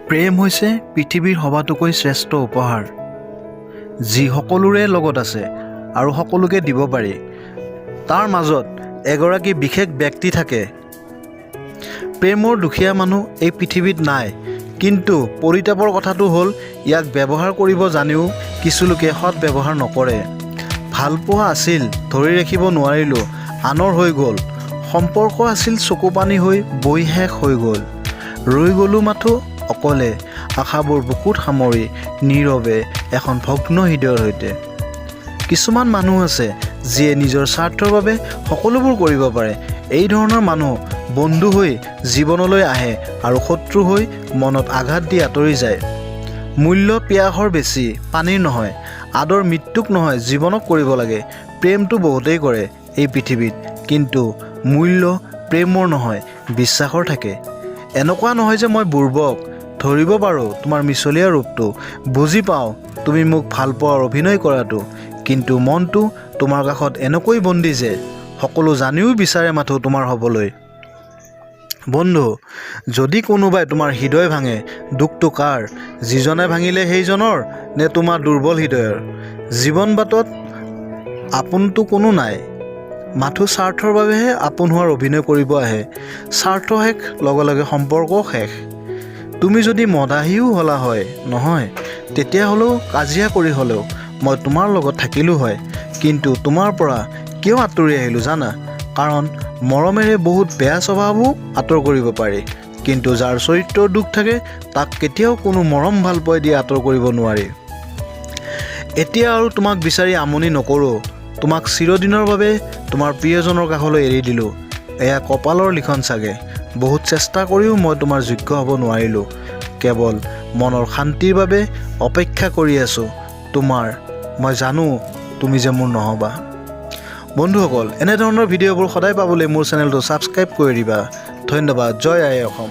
প্ৰেম হৈছে পৃথিৱীৰ সবাতোকৈ শ্ৰেষ্ঠ উপহাৰ, যি সকলোৰে লগত আছে আৰু সকলোকে দিব পাৰি। তাৰ মাজত এগৰাকী বিশেষ ব্যক্তি থাকে। প্ৰেমৰ দুখীয়া মানুহ এই পৃথিৱীত নাই, কিন্তু পৰিতাপৰ কথাটো হ'ল ইয়াক ব্যৱহাৰ কৰিব জানিও কিছু লোকে সৎ ব্যৱহাৰ নকৰে। ভালপোৱা আছিল, ধৰি ৰাখিব নোৱাৰিলোঁ, আনৰ হৈ গ'ল। সম্পৰ্ক আছিল, চকুপানী হৈ বৈ শেষ হৈ গ'ল। ৰৈ গ'লোঁ মাথো অকলে, আশাবোৰ বুকুত সামৰি, নীৰৱে এখন ভগ্ন হৃদয়ৰ সৈতে। কিছুমান মানুহ আছে যিয়ে নিজৰ স্বাৰ্থৰ বাবে সকলোবোৰ কৰিব পাৰে। এই ধৰণৰ মানুহ বন্ধু হৈ জীৱনলৈ আহে আৰু শত্ৰু হৈ মনত আঘাত দি আঁতৰি যায়। মূল্য পিয়াহৰ বেছি, পানীৰ নহয়। আদৰ মৃত্যুক নহয়, জীৱনক কৰিব লাগে। প্ৰেমটো বহুতেই কৰে এই পৃথিৱীত, কিন্তু মূল্য প্ৰেমৰ নহয়, বিশ্বাসৰ থাকে। এনেকুৱা নহয় যে মই বুৰ্বক। ধৰিব পাৰোঁ তোমাৰ মিছলীয়া ৰূপটো, বুজি পাওঁ তুমি মোক ভাল পোৱাৰ অভিনয় কৰাটো, কিন্তু মনটো তোমাৰ কাষত এনেকৈ বন্দী যে সকলো জানিও বিচাৰে মাথো তোমাৰ হ'বলৈ। বন্ধু, যদি কোনোবাই তোমাৰ হৃদয় ভাঙে, দুখটো কাৰ? যিজনে ভাঙিলে সেইজনৰ নে তোমাৰ দুৰ্বল হৃদয়ৰ? জীৱন বাটত আপোনটো কোনো নাই, মাথো স্বাৰ্থৰ বাবেহে আপোন হোৱাৰ অভিনয় কৰিব আহে। স্বাৰ্থ শেষ, লগে লগে সম্পৰ্কও শেষ। তুমি যদি মদাহীও হ'লা হয় নহয়, তেতিয়াহ'লেও কাজিয়া কৰি হ'লেও মই তোমাৰ লগত থাকিলোঁ হয়। কিন্তু তোমাৰ পৰা কিয় আঁতৰি আহিলোঁ জানা? কাৰণ মৰমেৰে বহুত বেয়া স্বভাৱো আঁতৰ কৰিব পাৰি, কিন্তু যাৰ চৰিত্ৰৰ দোষ থাকে তাক কেতিয়াও কোনো মৰম ভালপোৱাই দি আঁতৰ কৰিব নোৱাৰি। এতিয়া আৰু তোমাক বিচাৰি আমনি নকৰোঁ। তোমাক চিৰদিনৰ বাবে তোমাৰ প্ৰিয়জনৰ কাষলৈ এৰি দিলোঁ। এয়া কপালৰ লিখন চাগে। বহুত চেষ্টা কৰিও মই তোমাৰ যোগ্য হ'ব নোৱাৰিলোঁ। কেৱল মনৰ শান্তিৰ বাবে অপেক্ষা কৰি আছোঁ তোমাৰ। মই জানো তুমি যে মোৰ নহ'বা। বন্ধুসকল, এনেধৰণৰ ভিডিঅ'বোৰ সদায় পাবলৈ মোৰ চেনেলটো ছাবস্ক্ৰাইব কৰি দিবা। ধন্যবাদ। জয় আই অসম।